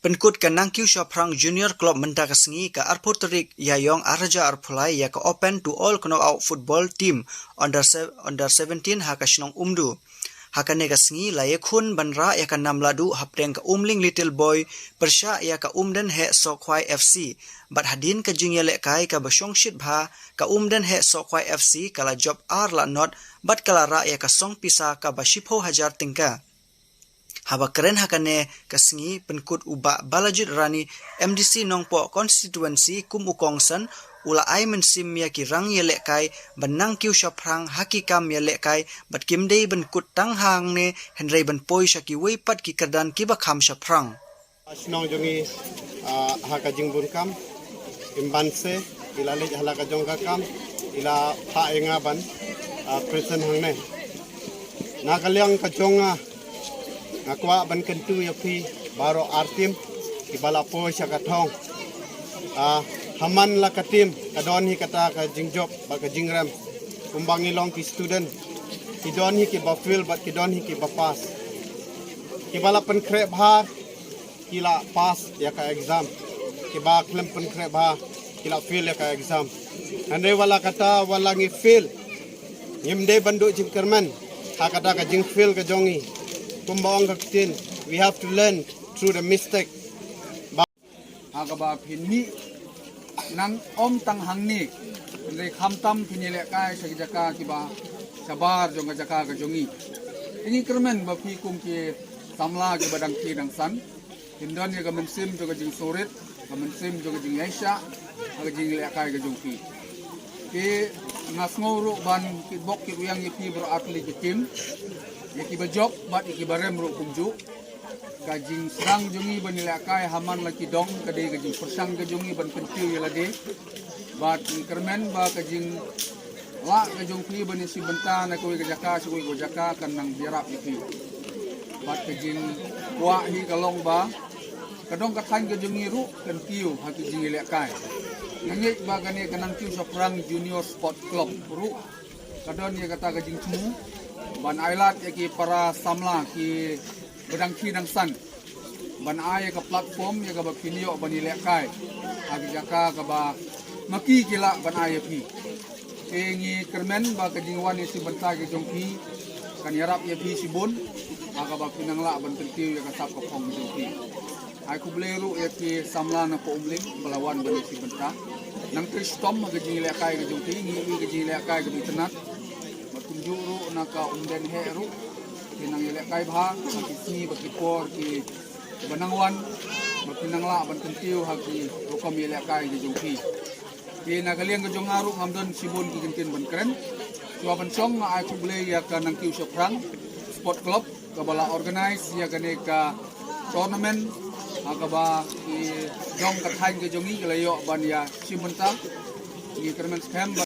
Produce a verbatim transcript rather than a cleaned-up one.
Pynkut ka Nangkiew Shaphrang Junior Club mynta ka sngi ka arphew tarik Ïaïong arhajar arphew lai ïa ka Open to All Knockout Football Team under, se- under seventeen ha ka shnong Umdu. Ha kane ka sngi la ïakhun ban rah ïa ka nam lahduh hapdeng ka Umling Little Boy pyrshah ïa ka Umdenheh Sohkhwai F C. Bad hadien ka jingïalehkai kaba shongshit bha, ka Umdenheh Sohkhwai F C ka la jop ar la not bad ka la rah ïa ka song pisa kaba shiphew hajar tyngka. Haba kren ha kane ka sngi pynkut u Bah Balajied Rani, M D C Nongpoh Constituency kum u kongsan, u la ai mynsiem ïa ki rang ïalehkai ban nangkiew shaphrang ha ki kam ïalehkai bad kim dei ban kut tang hangne hynrei ban poi sha kiwei pat ki kyrdan kiba kham shaphrang. Shnong jong ngi, ah, ha ka jingbun kam, Imbanse, i la leit ha la ka jong ka kam, i la phah ïa nga ban, ah, present hangne. Na ka liang ka jong nga, nga kwah ban kyntu ïa phi baroh ar team kiba la poi sha ka thong. Ah, ha man la ka team ka don hi kata ka jingjop bad ka jingrem. Kumba ngi long ki student, ki don hi kiba fail bad ki don hi kiba pass. Kiba la pynkhreh bha ki la pass ïa ka exam. Kiba khlem pynkhreh bha ki la fail ïa ka exam. Hynrei wat la kata, wat la ngi fail, ngim dei ban duh jingkyrmen ha kata ka jingfail ka jong ngi. Kumba ong ka ktien, we have to learn through the mistake. Ha kaba phin mih nang ym tang hangne, hynrei khamtam phin ïalehkai sha ki jaka kiba shabar jong ka jaka ka jong ngi. Te ngi kyrmen ba phi kum ki samla kiba dang khie dang san, phin don ïa ka mynsiem jong ka jingsngewrit, ka mynsiem jong ka jingïaishah ha ka jingïalehkai ka jong phi. Te nga sngew ruh ban kitbok kitrwiang ïa phi baroh artylli ki team, ïa kiba jop bad ïa kiba rem ruh kumjuh. Ka jingsdang jong ngi ban ïalehkai ha man la ki dong ka dei ka jingpyrshang ka jong ngi ban kyntiew ïa lade. Bad ngi kyrmen ba ka jinglah ka jong phi ban ïashim bynta na kawei ka jaka sha kawei ka jaka kan nang ïarap ïa phi. Bad ka jingkwah hi ka long ba ka dong ka thaiñ ka jong ngi ruh kan kiew ha ki jingïalehkai. Nga ngeit ba kane ka Nangkiew Shaphrang Junior Sport Club ruh ka don ïa kata ka jingthmu ban ailad ïa ki para samla kiba dang khie dang san, ban ai ïa ka platform ïa kaba phin ïoh ban ïalehkai ha ki jaka kaba ma ki ki lah ban ai ïa phi. Te ngi kyrmen ba ka jingwan ïashim bynta ka jong phi kan ïarap ïa phi shibun ha kaba phin nang lah ban kyntiew ïa ka sap ka phong ka jong phi. Ai khublei ruh ïa ki samla na Umling ba la wan ban ïashim bynta. Nang trei shitom ha ka jingïalehkai ka jong phi, ngi ïohi ka jingïalehkai kaba itynnad. Bad kumjuh ruh na ka Umdenheh ruh, phi nang ïalehkai bha ha ki sngi bad ki por kiba nang wan, bad phi nang lah ban kyntiew ha ki rukom ïalehkai ka jong phi. Te na ka liang ka jong nga ruh ngam don shibun ki kyntien ban kren. Shuwa ban shong nga ai khublei ïa ka Nangkiew Shaphrang Sport Club kaba la organize ïa kane ka tournament ha kaba ki dong ka thaiñ ka jong ngi ki la ïoh ban ïashim bynta. Ngi kyrmen skhem ba